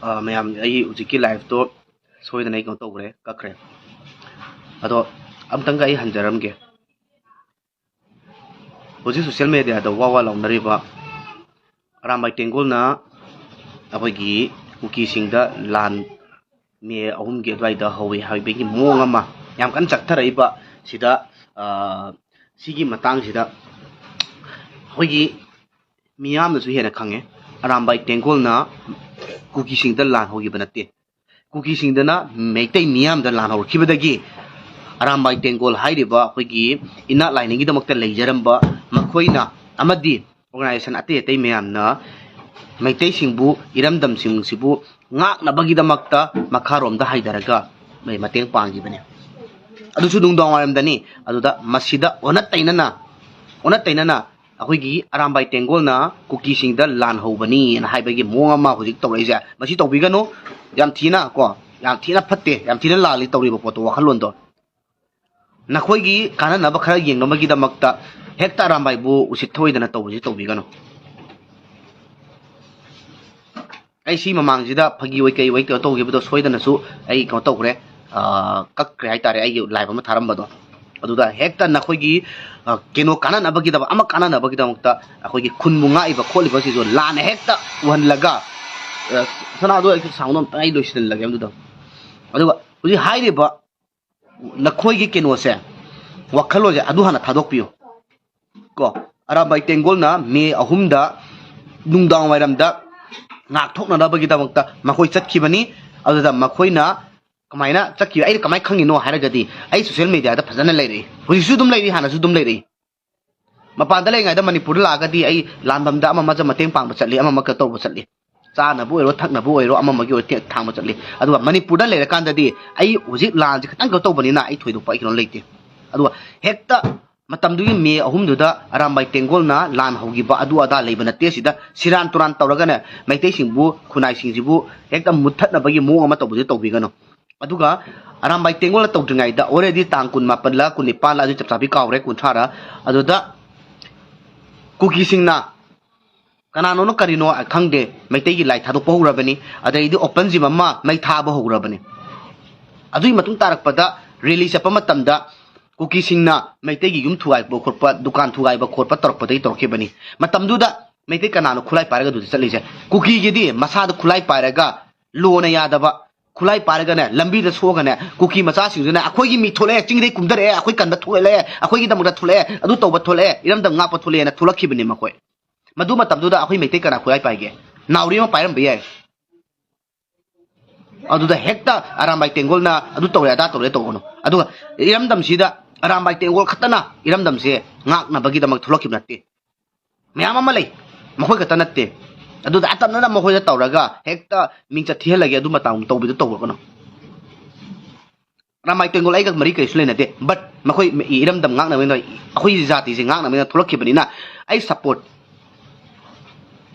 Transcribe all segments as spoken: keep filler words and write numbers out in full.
ꯑ, ꯃꯌꯥꯝ, ꯑꯩ ꯍꯧꯖꯤꯛꯀꯤ live ꯇꯣ ꯁꯣꯏꯗꯅ ꯑꯩ ꯀꯩꯅꯣ ꯇꯧꯈ꯭ꯔꯦ, ꯀꯛꯈ꯭ꯔꯦ꯫ ꯑꯗꯣ ꯑꯝꯇꯪꯒ ꯑꯩ ꯍꯟꯖꯔꯝꯒꯦ꯫ ꯍꯧꯖꯤꯛ social media ꯗ ꯋꯥ ꯋꯥ ꯂꯥꯎꯅꯔꯤꯕ ꯑꯔꯥꯝꯕꯥꯏ ꯇꯦꯡꯒꯣꯜꯅ ꯑꯩꯈꯣꯏꯒꯤ ꯀꯨꯀꯤꯁꯤꯡꯗ ꯂꯥꯟ ꯃꯦ ꯑꯍꯨꯝꯒꯤ ꯑꯗꯨꯋꯥꯏꯗ ꯍꯧꯋꯤ ꯍꯥꯏꯕꯒꯤ ꯃꯑꯣꯡ ꯑꯃ ꯌꯥꯝ ꯀꯟꯅ ꯆꯠꯊꯔꯛꯏꯕ ꯁꯤꯗ, ꯑ, ꯁꯤꯒꯤ ꯃꯇꯥꯡꯁꯤꯗ ꯑꯩꯈꯣꯏꯒꯤ ꯃꯤꯌꯥꯝꯅꯁꯨ ꯍꯦꯟꯅ ꯈꯪꯉꯦ꯫ ꯑꯔꯥꯝꯕꯥꯏ ꯇꯦꯡꯒꯣꯜꯅ ꯀꯨꯀꯤꯁꯤꯡꯗ ꯂꯥꯟ ꯍꯧꯈꯤꯕ ꯅꯠꯇꯦ꯫ ꯀꯨꯀꯤꯁꯤꯡꯗꯅ ꯃꯩꯇꯩ ꯃꯤꯌꯥꯝꯗ ꯂꯥꯟ ꯍꯧꯔꯛꯈꯤꯕꯗꯒꯤ ꯑꯔꯥꯝꯕꯥꯏ ꯇꯦꯡꯒꯣꯜ ꯍꯥꯏꯔꯤꯕ ꯑꯩꯈꯣꯏꯒꯤ ꯏꯅꯥꯠ ꯂꯥꯏꯅꯤꯡꯒꯤꯗꯃꯛꯇ ꯂꯩꯖꯔꯝꯕ ꯃꯈꯣꯏꯅ ꯑꯃꯗꯤ organization ꯑꯇꯩ ꯑꯇꯩ ꯃꯌꯥꯝꯅ ꯃꯩꯇꯩꯁꯤꯡꯕꯨ, ꯏꯔꯝꯗꯝꯁꯤꯡꯁꯤꯕꯨ ꯉꯥꯛꯅꯕꯒꯤꯗꯃꯛꯇ ꯃꯈꯥꯔꯣꯝꯗ ꯍꯥꯏꯊꯔꯒ ꯃꯇꯦꯡ ꯄꯥꯡꯈꯤꯕꯅꯤ꯫ ꯑꯗꯨꯁꯨ ꯅꯨꯡꯗꯥꯡ ꯋꯥꯏꯔꯝꯗꯅꯤ꯫ ꯑꯗꯨꯗ ꯃꯁꯤꯗ ꯑꯣꯟꯅ ꯇꯩꯅꯅ, ꯑꯣꯟꯅ ꯇꯩꯅꯅ ꯑꯩꯈꯣꯏꯒꯤ ꯑꯔꯥꯝꯕꯥꯏ ꯇꯦꯡꯒꯣꯜꯅ ꯀꯨꯀꯤꯁꯤꯡꯗ ꯂꯥꯟ ꯍꯧꯕꯅꯤꯅ ꯍꯥꯏꯕꯒꯤ ꯃꯑꯣꯡ ꯑꯃ ꯍꯧꯖꯤꯛ ꯇꯧꯔꯛꯏꯁꯦ, ꯃꯁꯤ ꯇꯧꯕꯤꯒꯅꯨ꯫ ꯌꯥꯝ ꯊꯤꯅ ꯀꯣ, ꯌꯥꯝ ꯊꯤꯅ ꯐꯠꯇꯦ, ꯌꯥꯝ ꯊꯤꯅ ꯂꯥꯜꯂꯤ ꯇꯧꯔꯤꯕ ꯄꯣꯠꯇꯣ, ꯋꯥꯈꯜꯂꯣꯟꯗꯣ꯫ ꯅꯈꯣꯏꯒꯤ ꯀꯥꯟꯅꯅꯕ ꯈꯔ ꯌꯦꯡꯅꯕꯒꯤꯗꯃꯛꯇ ꯍꯦꯛꯇ ꯑꯔꯥꯝꯕꯥꯏꯕꯨ ꯎꯁꯤꯠ ꯊꯑꯣꯏꯗꯅ ꯇꯧꯕꯁꯤ ꯇꯧꯕꯤꯒꯅꯨ꯫ ꯑꯩ ꯁꯤ ꯃꯃꯥꯡꯁꯤꯗ ꯐꯥꯒꯤ ꯑꯣꯏ ꯀꯩ ꯑꯣꯏ ꯀꯩꯅꯣ ꯇꯧꯈꯤꯕꯗꯣ ꯁꯣꯏꯗꯅꯁꯨ ꯑꯩ ꯀꯩꯅꯣ ꯇꯧꯈ꯭ꯔꯦ, ꯑ, ꯀꯛꯈ꯭ꯔꯦ ꯍꯥꯏꯇꯥꯔꯦ, ꯑꯩꯒꯤ live ꯑꯃ ꯊꯥꯔꯝꯕꯗꯣ꯫ ꯑꯗꯨꯗ ꯍꯦꯛꯇ ꯅꯈꯣꯏꯒꯤ, ꯑ, ꯀꯩꯅꯣ ꯀꯥꯟꯅꯅꯕꯒꯤꯗꯃꯛ, ꯑꯃ ꯀꯥꯟꯅꯅꯕꯒꯤꯗꯃꯛꯇ ꯑꯩꯈꯣꯏꯒꯤ ꯈꯨꯟꯕꯨ ꯉꯥꯛꯏꯕ ꯈꯣꯠꯂꯤꯕꯁꯤꯁꯨ ꯂꯥꯟꯅ ꯍꯦꯛꯇ ꯎꯍꯜꯂꯒ, ꯑ, ꯁꯅꯥꯗꯣ ꯑꯩ sound ꯑꯝꯇ ꯑꯩ ꯂꯣꯏꯁꯤꯜꯂꯒꯦ ꯑꯗꯨꯗꯣ꯫ ꯑꯗꯨꯒ ꯍꯧꯖꯤꯛ ꯍꯥꯏꯔꯤꯕ ꯅꯈꯣꯏꯒꯤ ꯀꯩꯅꯣꯁꯦ, ꯋꯥꯈꯜꯂꯣꯟꯁꯦ ꯑꯗꯨ ꯍꯥꯟꯅ ꯊꯥꯗꯣꯛꯄꯤꯌꯨ꯫ ꯀꯣ, ꯑꯔꯥꯝꯕꯥꯏ ꯇꯦꯡꯒꯣꯜꯅ ꯃꯦ ꯑꯍꯨꯝꯗ ꯅꯨꯡꯗꯥꯡ ꯋꯥꯏꯔꯝꯗ ꯉꯥꯛꯊꯣꯛꯅꯅꯕꯒꯤꯗꯃꯛꯇ ꯃꯈꯣꯏ ꯆꯠꯈꯤꯕꯅꯤ꯫ ꯑꯗꯨꯗ ꯃꯈꯣꯏꯅ ꯀꯃꯥꯏꯅ ꯆꯠꯈꯤꯕ, ꯑꯩꯅ ꯀꯃꯥꯏꯅ ꯈꯪꯉꯤꯅꯣ ꯍꯥꯏꯔꯒꯗꯤ, ꯑꯩ social media ꯗ ꯐꯖꯅ ꯂꯩꯔꯛꯏ, ꯍꯧꯖꯤꯛꯁꯨ ꯑꯗꯨꯝ ꯂꯩꯔꯤ, ꯍꯥꯟꯅꯁꯨ ꯑꯗꯨꯝ ꯂꯩꯔꯛꯏ꯫ ꯃꯄꯥꯟꯗ ꯂꯩꯔꯤꯉꯩꯗ ꯃꯅꯤꯄꯨꯔꯗ ꯂꯥꯛꯑꯒꯗꯤ ꯑꯩ ꯂꯥꯟꯐꯝꯗ ꯑꯃ ꯑꯃꯗ ꯃꯇꯦꯡ ꯄꯥꯡꯕ ꯆꯠꯂꯤ, ꯑꯃ ꯑꯃ ꯀꯩꯅꯣ ꯇꯧꯕ ꯆꯠꯂꯤ, ꯆꯥꯅꯕ ꯑꯣꯏꯔꯣ, ꯊꯛꯅꯕ ꯑꯣꯏꯔꯣ, ꯑꯃ ꯑꯃꯒꯤ ꯑꯣꯏꯔꯣ ꯊꯦ-, ꯊꯥꯡꯕ ꯆꯠꯂꯤ꯫ ꯑꯗꯨꯒ ꯃꯅꯤꯄꯨꯔꯗ ꯂꯩꯔꯀꯥꯟꯗꯗꯤ ꯑꯩ ꯍꯧꯖꯤꯛ ꯂꯥꯟꯁꯦ ꯈꯤꯇꯪ ꯀꯩꯅꯣ ꯇꯧꯕꯅꯤꯅ ꯑꯩ ꯊꯣꯏꯗꯣꯛꯄ ꯑꯩ ꯀꯩꯅꯣ ꯂꯩꯇꯦ꯫ ꯑꯗꯨꯒ ꯍꯦꯛꯇ ꯃꯇꯝꯗꯨꯒꯤ ꯃꯦ ꯑꯍꯨꯝꯗꯨꯗ ꯑꯔꯥꯝꯕꯥꯏ ꯇꯦꯡꯒꯣꯜꯅ ꯂꯥꯟ ꯍꯧꯈꯤꯕ ꯑꯗꯨ ꯑꯗꯥ ꯂꯩꯕ ꯅꯠꯇꯦ꯫ ꯁꯤꯗ ꯁꯤꯔꯥꯟ ꯇꯨꯔꯥꯟ ꯇꯧꯔꯒꯅꯦ, ꯃꯩꯇꯩꯁꯤꯡꯕꯨ, ꯈꯨꯟꯅꯥꯏꯁꯤꯡꯁꯤꯕꯨ ꯍꯦꯛꯇ ꯃꯨꯠꯊꯠꯅꯕꯒꯤ ꯃꯑꯣꯡ ꯑꯃ ꯇꯧꯕꯁꯦ ꯇꯧꯕꯤꯒꯅꯨ꯫ ꯑꯗꯨꯒ ꯑꯔꯥꯝꯕꯥꯏ ꯇꯦꯡꯒꯣꯜꯅ ꯇꯧꯗ꯭ꯔꯤꯉꯩꯗ already ꯇꯥꯡ ꯀꯨꯟꯃꯥꯄꯜꯂ ꯀꯨꯟꯅꯤꯄꯥꯜꯂ ꯑꯗꯨ ꯆꯞ ꯆꯥꯕꯤ ꯀꯥꯎꯔꯦ, ꯀꯨꯟꯊ꯭ꯔꯥꯔ, ꯑꯗꯨꯗ ꯀꯨꯀꯤꯁꯤꯡꯅ ꯀꯅꯥꯅꯣꯅ ꯀꯔꯤꯅꯣ ꯈꯪꯗꯦ, ꯃꯩꯇꯩꯒꯤ ꯂꯥꯏ ꯊꯥꯗꯣꯛꯄ ꯍꯧꯔꯕꯅꯤ, ꯑꯗꯩꯗꯤ open gym ꯑꯃ ꯃꯩ ꯊꯥꯕ ꯍꯧꯔꯕꯅꯤ꯫ ꯑꯗꯨꯒꯤ ꯃꯇꯨꯡ ꯇꯥꯔꯛꯄꯗ rally ꯆꯠꯄ ꯃꯇꯝꯗ ꯀꯨꯀꯤꯁꯤꯡꯅ ꯃꯩꯇꯩꯒꯤ ꯌꯨꯝ ꯊꯨꯒꯥꯏꯕ ꯈꯣꯠꯄ, ꯗꯨꯀꯥꯟ ꯊꯨꯒꯥꯏꯕ ꯈꯣꯠꯄ ꯇꯧꯔꯛꯄꯗꯒꯤ ꯇꯧꯔꯛꯈꯤꯕꯅꯤ꯫ ꯃꯇꯝꯗꯨꯗ ꯃꯩꯇꯩ ꯀꯅꯥꯅꯣ ꯈꯨꯠꯂꯥꯏ ꯄꯥꯏꯔꯒ ꯑꯗꯨꯗ ꯆꯠꯂꯤꯁꯦ? ꯀꯨꯀꯤꯒꯤꯗꯤ ꯃꯁꯥꯗ ꯈꯨꯠꯂꯥꯏ ꯄꯥꯏꯔꯒ ꯂꯣꯅ ꯌꯥꯗꯕ, ꯈꯨꯠꯂꯥꯏ ꯄꯥꯏꯔꯒꯅꯦ, ꯂꯝꯕꯤꯗ ꯁꯣꯛꯑꯒꯅꯦ, ꯀꯨꯀꯤ ꯃꯆꯥꯁꯤꯡꯗꯨꯅ "ꯑꯩꯈꯣꯏꯒꯤ ꯃꯤ ꯊꯣꯛꯂꯛꯑꯦ, ꯆꯤꯡꯗꯩ ꯀꯨꯝꯊꯔꯛꯑꯦ, ꯑꯩꯈꯣꯏ ꯀꯟꯕ ꯊꯣꯛꯂꯛꯑꯦ, ꯑꯩꯈꯣꯏꯒꯤꯗꯃꯛꯇ ꯊꯣꯛꯂꯛꯑꯦ, ꯑꯗꯨ ꯇꯧꯕ ꯊꯣꯛꯂꯛꯑꯦ, ꯏꯔꯝꯗꯝ ꯉꯥꯛꯄ ꯊꯣꯛꯂꯛꯑꯦꯅ" ꯊꯣꯛꯂꯛꯈꯤꯕꯅꯤ ꯃꯈꯣꯏ꯫ ꯃꯗꯨ ꯃꯇꯝꯗꯨꯗ ꯑꯩꯈꯣꯏ ꯃꯩꯇꯩ ꯀꯅꯥ ꯈꯨꯠꯂꯥꯏ ꯄꯥꯏꯒꯦ? ꯅꯥꯎꯔꯤ ꯑꯃ ꯄꯥꯏꯔꯝꯕ ꯌꯥꯏ꯫ ꯑꯗꯨꯗ ꯍꯦꯛꯇ "ꯑꯔꯥꯝꯕꯥꯏ ꯇꯦꯡꯒꯣꯜꯅ ꯑꯗꯨ ꯇꯧꯔꯦ, ꯑꯗꯥ ꯇꯧꯔꯦ" ꯇꯧꯒꯅꯨ꯫ ꯑꯗꯨꯒ ꯏꯔꯝꯗꯝꯁꯤꯗ ꯑꯔꯥꯝꯕꯥꯏ ꯇꯦꯡꯒꯣꯜ ꯈꯛꯇꯅ ꯏꯔꯝꯗꯝꯁꯦ ꯉꯥꯛꯅꯕꯒꯤꯗꯃꯛ ꯊꯣꯛꯂꯛꯈꯤꯕ ꯅꯠꯇꯦ꯫ ꯃꯌꯥꯝ ꯑꯃ ꯂꯩ, ꯃꯈꯣꯏ ꯈꯛꯇ ꯅꯠꯇꯦ꯫ ꯑꯗꯨꯗ ꯑꯇꯝꯅꯅ ꯃꯈꯣꯏꯗ ꯇꯧꯔꯒ ꯍꯦꯛꯇ ꯃꯤꯡꯆꯠ ꯊꯤꯍꯜꯂꯒꯦ, ꯑꯗꯨ ꯃꯇꯥꯡ ꯇꯧꯕꯤꯗ ꯇꯧꯔꯒꯅꯨ꯫ ꯑꯔꯥꯝꯕꯥꯏ ꯇꯦꯡꯒꯣꯜ ꯑꯩꯒ ꯃꯔꯤ ꯀꯔꯤꯁꯨ ꯂꯩꯅꯗꯦ, but ꯃꯈꯣꯏ ꯏꯔꯝꯗꯝ ꯉꯥꯛꯅꯕꯒꯤꯗꯃꯛ, ꯑꯩꯈꯣꯏ ꯖꯥꯇꯤꯁꯦ ꯉꯥꯛꯅꯕꯒꯤꯗꯃꯛ ꯊꯣꯛꯂꯛꯈꯤꯕꯅꯤꯅ ꯑꯩ support,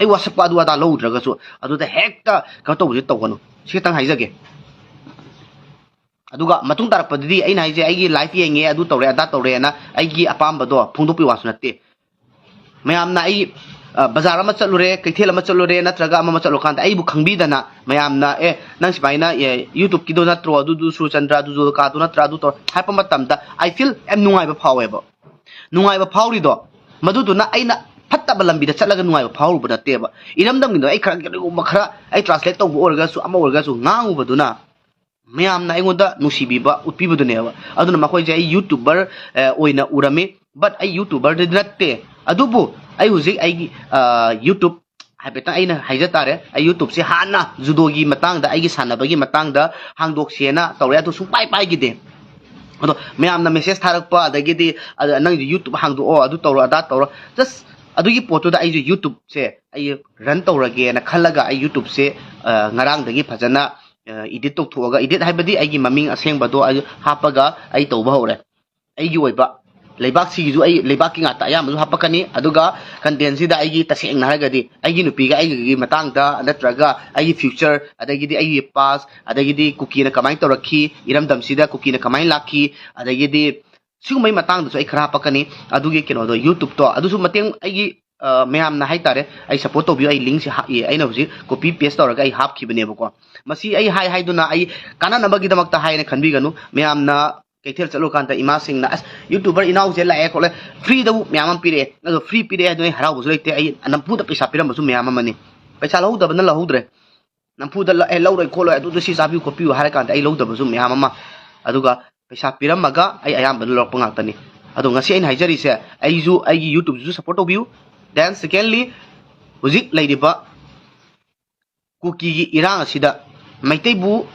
ꯑꯩ ꯋꯥꯁꯛꯄ ꯑꯗꯨ ꯑꯗꯥ ꯂꯧꯗ꯭ꯔꯒꯁꯨ ꯑꯗꯨꯗ ꯍꯦꯛꯇ ꯀꯩꯅꯣ ꯇꯧꯕꯁꯦ ꯇꯧꯒꯅꯨ꯫ ꯁꯤ ꯈꯤꯇꯪ ꯍꯥꯏꯖꯒꯦ꯫ ꯑꯗꯨꯒ ꯃꯇꯨꯡ ꯇꯥꯔꯛꯄꯗꯗꯤ ꯑꯩꯅ ꯍꯥꯏꯁꯦ, ꯑꯩꯒꯤ live ꯌꯦꯡꯉꯦ, ꯑꯗꯨ ꯇꯧꯔꯦ, ꯑꯗꯥ ꯇꯧꯔꯦꯅ ꯑꯩꯒꯤ ꯑꯄꯥꯝꯕꯗꯣ ꯐꯣꯡꯗꯣꯛꯄꯒꯤ ꯋꯥꯁꯨ ꯅꯠꯇꯦ꯫ ꯃꯌꯥꯝꯅ ꯑꯩ, ꯑ, ꯕꯖꯥꯔ ꯑꯃ ꯆꯠꯂꯨꯔꯦ, ꯀꯩꯊꯦꯜ ꯑꯃ ꯆꯠꯂꯨꯔꯦ, ꯅꯠꯇ꯭ꯔꯒ ꯑꯃ ꯑꯃ ꯆꯠꯂꯨꯀꯥꯟꯗ ꯑꯩꯕꯨ ꯈꯪꯕꯤꯗꯅ ꯃꯌꯥꯝꯅ, "ꯑꯦ, ꯅꯪ ꯁꯨꯃꯥꯏꯅ, ꯑꯦ, YouTube-ꯀꯤꯗꯣ ꯅꯠꯇ꯭ꯔꯣ, ꯑꯗꯨꯗꯨ ꯁꯨꯔꯆꯟꯗ꯭ꯔ, ꯑꯗꯨꯗꯨ ꯀꯥꯗꯣ ꯅꯠꯇ꯭ꯔꯥ?" ꯑꯗꯨ ꯇꯧꯔ ꯍꯥꯏꯔꯛꯄ ꯃꯇꯝꯗ I feel ꯌꯥꯝ ꯅꯨꯡꯉꯥꯏꯕ ꯐꯥꯎꯋꯦꯕ꯫ ꯅꯨꯡꯉꯥꯏꯕ ꯐꯥꯎꯔꯤꯗꯣ ꯃꯗꯨꯗꯨꯅ ꯑꯩꯅ ꯐꯠꯇꯕ ꯂꯝꯕꯤꯗ ꯆꯠꯂꯒ ꯅꯨꯡꯉꯥꯏꯕ ꯐꯥꯎꯔꯨꯕ ꯅꯠꯇꯦꯕ꯫ ꯏꯔꯝꯗꯝꯒꯤꯗꯣ ꯑꯩ ꯈꯔ, ꯀꯔꯤꯒꯨꯝꯕ ꯈꯔ ꯑꯩ translate ꯇꯧꯕ ꯑꯣꯏꯔꯒꯁꯨ, ꯑꯃ ꯑꯣꯏꯔꯒꯁꯨ, ꯉꯥꯡꯉꯨꯕꯗꯨꯅ ꯃꯌꯥꯝꯅ ꯑꯩꯉꯣꯟꯗ ꯅꯨꯡꯁꯤꯕꯤꯕ ꯎꯠꯄꯤꯕꯗꯨꯅꯦꯕ꯫ ꯑꯗꯨꯅ ꯃꯈꯣꯏꯁꯦ ꯑꯩ YouTuber, ꯑ, ꯑꯣꯏꯅ ꯎꯔꯝꯃꯤ, but ꯑꯩ YouTuber-ꯗꯤ ꯅꯠꯇꯦ꯫ ꯑꯗꯨꯕꯨ ꯑꯩ ꯍꯧꯖꯤꯛ ꯑꯩꯒꯤ, ꯑ, YouTube ꯍꯥꯏꯐꯦꯠꯇꯪ ꯑꯩꯅ ꯍꯥꯏꯖ ꯇꯥꯔꯦ, ꯑꯩ YouTube-ꯁꯦ ꯍꯥꯟꯅ judo-ꯒꯤ ꯃꯇꯥꯡꯗ, ꯑꯩꯒꯤ ꯁꯥꯟꯅꯕꯒꯤ ꯃꯇꯥꯡꯗ ꯍꯥꯡꯗꯣꯛꯁꯦꯅ ꯇꯧꯔꯦ, ꯑꯗꯨ ꯁꯨꯡꯄꯥꯏ ꯄꯥꯏꯈꯤꯗꯦ꯫ ꯑꯗꯣ ꯃꯌꯥꯝꯅ message ꯊꯥꯔꯛꯄ, ꯑꯗꯒꯤꯗꯤ, "ꯑ, ꯅꯪꯁꯨ YouTube ꯍꯥꯡꯗꯣꯛꯑꯣ, ꯑꯗꯨ ꯇꯧꯔꯣ, ꯑꯗꯥ itꯧꯔꯣ", just ꯑꯗꯨꯒꯤ ꯄꯣꯠꯇꯨꯗ ꯑꯩꯁꯨ YouTube-ꯁꯦ ꯑꯩ run ꯇꯧꯔꯒꯦꯅ ꯈꯜꯂꯒ ꯑꯩ YouTube-ꯁꯦ, ꯑ, ꯉꯔꯥꯡꯗꯒꯤ ꯐꯖꯅ, ꯑ, edit ꯇꯧꯊꯣꯛꯑꯒ, edit ꯍꯥꯏꯕꯗꯤ ꯑꯩꯒꯤ ꯃꯃꯤꯡ ꯑꯁꯦꯡꯕꯗꯣ ꯑꯩ ꯍꯥꯞꯄꯒ ꯑꯩ ꯇꯧꯕ ꯍꯧꯔꯦ꯫ ꯑꯩꯒꯤ ꯑꯣꯏꯕ ꯂꯩꯕꯥꯛꯁꯤꯒꯤꯁꯨ ꯑꯩ ꯂꯩꯕꯥꯛꯀꯤ ꯉꯥꯛꯇ ꯑꯌꯥꯝꯕꯁꯨ ꯍꯥꯞꯄꯛꯀꯅꯤ꯫ ꯑꯗꯨꯒ content-ꯁꯤꯗ ꯑꯩꯒꯤ, ꯇꯁꯦꯡꯅ ꯍꯥꯏꯔꯒꯗꯤ, ꯑꯩꯒꯤ ꯅꯨꯄꯤꯒ ꯑꯩꯒꯒꯤ ꯃꯇꯥꯡꯗ, ꯅꯠꯇ꯭ꯔꯒ ꯑꯩꯒꯤ future, ꯑꯗꯒꯤꯗꯤ ꯑꯩꯒꯤ past, ꯑꯗꯒꯤꯗꯤ ꯀꯨꯀꯤꯅ ꯀꯃꯥꯏꯅ ꯇꯧꯔꯛꯈꯤ, ꯏꯔꯝꯗꯝꯁꯤꯗ ꯀꯨꯀꯤꯅ ꯀꯃꯥꯏꯅ ꯂꯥꯛꯈꯤ, ꯑꯗꯒꯤꯗꯤ ꯁꯤꯒꯨꯝꯕꯒꯤ ꯃꯇꯥꯡꯗꯁꯨ ꯑꯩ ꯈꯔ ꯍꯥꯞꯄꯛꯀꯅꯤ꯫ ꯑꯗꯨꯒꯤ ꯀꯩꯅꯣꯗꯣ, YouTube-ꯇꯣ, ꯑꯗꯨꯁꯨ ꯃꯇꯦꯡ ꯑꯩꯒꯤ, ꯑ, ꯃꯌꯥꯝꯅ ꯍꯥꯏꯇꯥꯔꯦ, ꯑꯩ ꯁꯞꯄꯣꯔꯠ ꯇꯧꯕꯤꯌꯨ, ꯑꯩ ꯂꯤꯡꯁꯦ ꯍꯥꯞ-, ꯑꯦ, ꯑꯩꯅ ꯍꯧꯖꯤꯛ ꯀꯣꯄꯤ ꯄꯦꯁ ꯇꯧꯔꯒ ꯑꯩ ꯍꯥꯞꯈꯤꯕꯅꯦꯕꯀꯣ꯫ ꯃꯁꯤ ꯑꯩ ꯍꯥꯏ ꯍꯥꯏꯗꯨꯅ ꯑꯩ ꯀꯥꯟꯅꯅꯕꯒꯤꯗꯃꯛꯇ ꯍꯥꯏꯅ ꯈꯟꯕꯤꯒꯅꯨ꯫ ꯃꯌꯥꯝꯅ ꯀꯩꯊꯦꯜ ꯆꯠꯂꯨꯀꯥꯟꯗ ꯏꯃꯥꯁꯤꯡꯅ, "ꯑꯁ, ꯌꯨꯇ꯭ꯌꯨꯕꯔ ꯏꯅꯥꯎꯁꯦ ꯂꯥꯛꯑꯦ ꯈꯣꯠꯂꯦ, ꯐ꯭ꯔꯤꯗꯕꯨ ꯃꯌꯥꯝ ꯑꯃ ꯄꯤꯔꯛꯑꯦ, ꯑꯗꯣ ꯐ꯭ꯔꯤ ꯄꯤꯔꯛꯑꯦ ꯍꯥꯏꯗꯨꯅ ꯑꯩ ꯍꯔꯥꯎꯕꯁꯨ ꯂꯩꯇꯦ, ꯑꯩ ꯅꯝꯐꯨꯗ ꯄꯩꯁꯥ ꯄꯤꯔꯝꯕꯁꯨ ꯃꯌꯥꯝ ꯑꯃꯅꯤ꯫ ꯄꯩꯁꯥ ꯂꯧꯍꯧꯗꯕꯅ ꯂꯧꯍꯧꯗ꯭ꯔꯦ, ꯅꯝꯐꯨꯗ ꯂ-, ꯑꯦ, ꯂꯧꯔꯣꯏ ꯈꯣꯠꯂꯣꯏ, ꯑꯗꯨꯗ ꯁꯤ ꯆꯥꯕꯤꯌꯨ ꯈꯣꯠꯄꯤꯌꯨ" ꯍꯥꯏꯔ ꯀꯥꯟꯗ ꯑꯩ ꯂꯧꯗꯕꯁꯨ ꯃꯌꯥꯝ ꯑꯃ, ꯑꯗꯨꯒ ꯄꯩꯁꯥ ꯄꯤꯔꯝꯃꯒ ꯑꯩ ꯑꯌꯥꯝꯕꯅ ꯂꯧꯔꯛꯄ ꯉꯥꯛꯇꯅꯤ꯫ ꯑꯗꯣ ꯉꯁꯤ ꯑꯩꯅ ꯍꯥꯏꯖꯔꯤꯁꯦ, ꯑꯩꯁꯨ ꯑꯩꯒꯤ ꯌꯨꯇ꯭ꯌꯨꯕꯁꯨ ꯁꯞꯄꯣꯔꯠ ꯇꯧꯕꯤꯌꯨ, then secondly, ꯍꯧꯖꯤꯛ ꯂꯩꯔꯤꯕ ꯀꯨꯀꯤꯒꯤ ꯏꯔꯥꯡ ꯑꯁꯤꯗ ꯃꯩꯇꯩꯕꯨ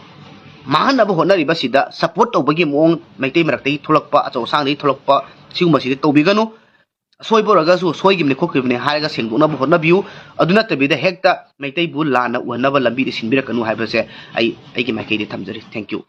ꯃꯥꯡꯍꯟꯅꯕ ꯍꯣꯠꯅꯔꯤꯕꯁꯤꯗ ꯁꯞꯄꯣꯔꯠ ꯇꯧꯕꯒꯤ ꯃꯑꯣꯡ, ꯃꯩꯇꯩ ꯃꯔꯛꯇꯒꯤ ꯊꯣꯛꯂꯛꯄ, ꯑꯆꯧ ꯑꯁꯥꯡꯗꯒꯤ ꯊꯣꯛꯂꯛꯄ, ꯁꯤꯒꯨꯝꯕꯁꯤꯗꯤ ꯇꯧꯕꯤꯒꯅꯨ꯫ ꯑꯁꯣꯏꯕ ꯑꯣꯏꯔꯒꯁꯨ ꯁꯣꯏꯈꯤꯕꯅꯤ ꯈꯣꯠꯈꯤꯕꯅꯤ ꯍꯥꯏꯔꯒ ꯁꯦꯡꯗꯣꯛꯅꯕ ꯍꯣꯠꯅꯕꯤꯌꯨ꯫ ꯑꯗꯨ ꯅꯠꯇꯕꯤꯗ ꯍꯦꯛꯇ ꯃꯩꯇꯩꯕꯨ ꯂꯥꯟꯅ ꯎꯍꯟꯅꯕ ꯂꯝꯕꯤꯗ ꯁꯤꯟꯕꯤꯔꯛꯀꯅꯨ ꯍꯥꯏꯕꯁꯦ ꯑꯩ ꯑꯩꯒꯤ ꯃꯥꯏꯀꯩꯗꯒꯤ ꯊꯝꯖꯔꯤ꯫ Thank you꯫